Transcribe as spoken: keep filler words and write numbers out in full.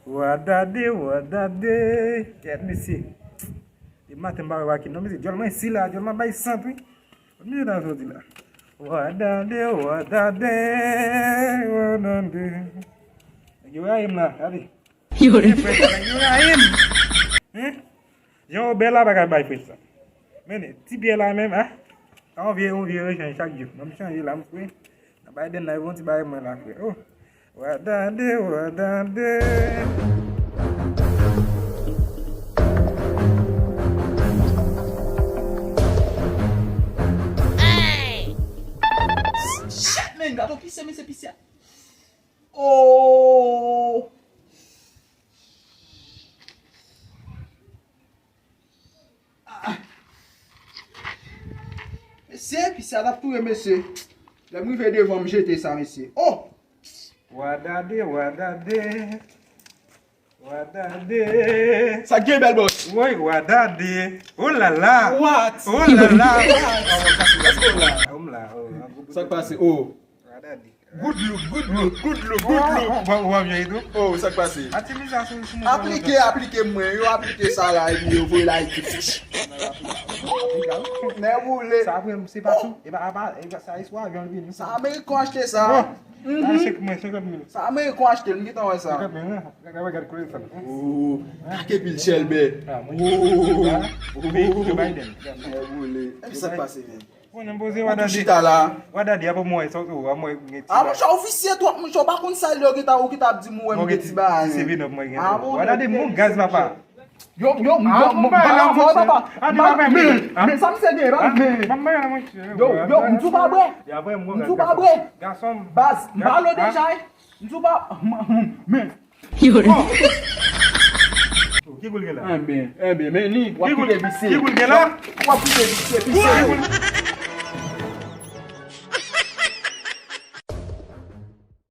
Wadade, wadade. Kèt, mesye. Depi maten m pa wè Wakim non, mesye. Djòl mwen si la, djòl mwen bay sant, wi. Konbyen tan sa w di la? Wadade, wadade, wadade. Nèg yo rayi m la, gade. Yo ri. Nèg yo rayi m. Hein? Jan w bèl la pa ka bay frè sa. Men ti pyè la menm, ah. Sa yon vye, yon vye rechanj chak jou. Mwen m chanje la, m fre. Nan Biden la, yo yon ti bagay mwen la, fre. Oh. Wadande, wadande. Shit, man, gade w pise, men se pise a. Oh. Ah. Mesye, pise a t ap touye mesye. Lè m rive devan, m jete sa, mesye. Oh! Wadade, wadade. Wadade. Sa k gen, bèl bòs? Woy, wadade. Oh la la. What? Oh la la. What? Sa k pase? Oh. Wadade. Good look, good look, good look, good look. Ou pa, ou pa byen tou? Oh, sa k pase? Aplike, aplike mwen. Yo aplike sa la, epi yo voye la, epi. Nèboule. Sa apre, se pa tou. E pa, e pa, e pa, sa, e swa avyon l vini. Sa American achte sa. Oh. Mhm. Sa senkant mil. Sa American achte, m gentan wè sa. Senkant mil, hein? Gade, gade, gade koulè sa. Oh, gade pil chèlbè. Ah, mwen. Oh. Joe Biden. Nèboule. Epi sa k pase, menm? Mwen menm poze Wadadi. Wadadi, apre mwen, sa ou, mwen gen ti. Ah, monchè, ofisye twòp, monchè, ou pa konn sa yo gentan, ou gentan ap di m, ou wè m gen ti bagay. Seven up mwen gen. Ah, bon, Wadadi, bon gaz, papa. Yo, yo, yo, m pa la, papa. Men, men, sa misye gen, pa men. Yo, yo, m tou pa bwè. M tou pa bwè. Gason. Baz, m pa lo deja, eh. M tou pa, men. Yo. Oh, ki kou l gen la? Enben, enben, men li, w ap kite visye. Ki kou l gen la? W ap kite visye, visye.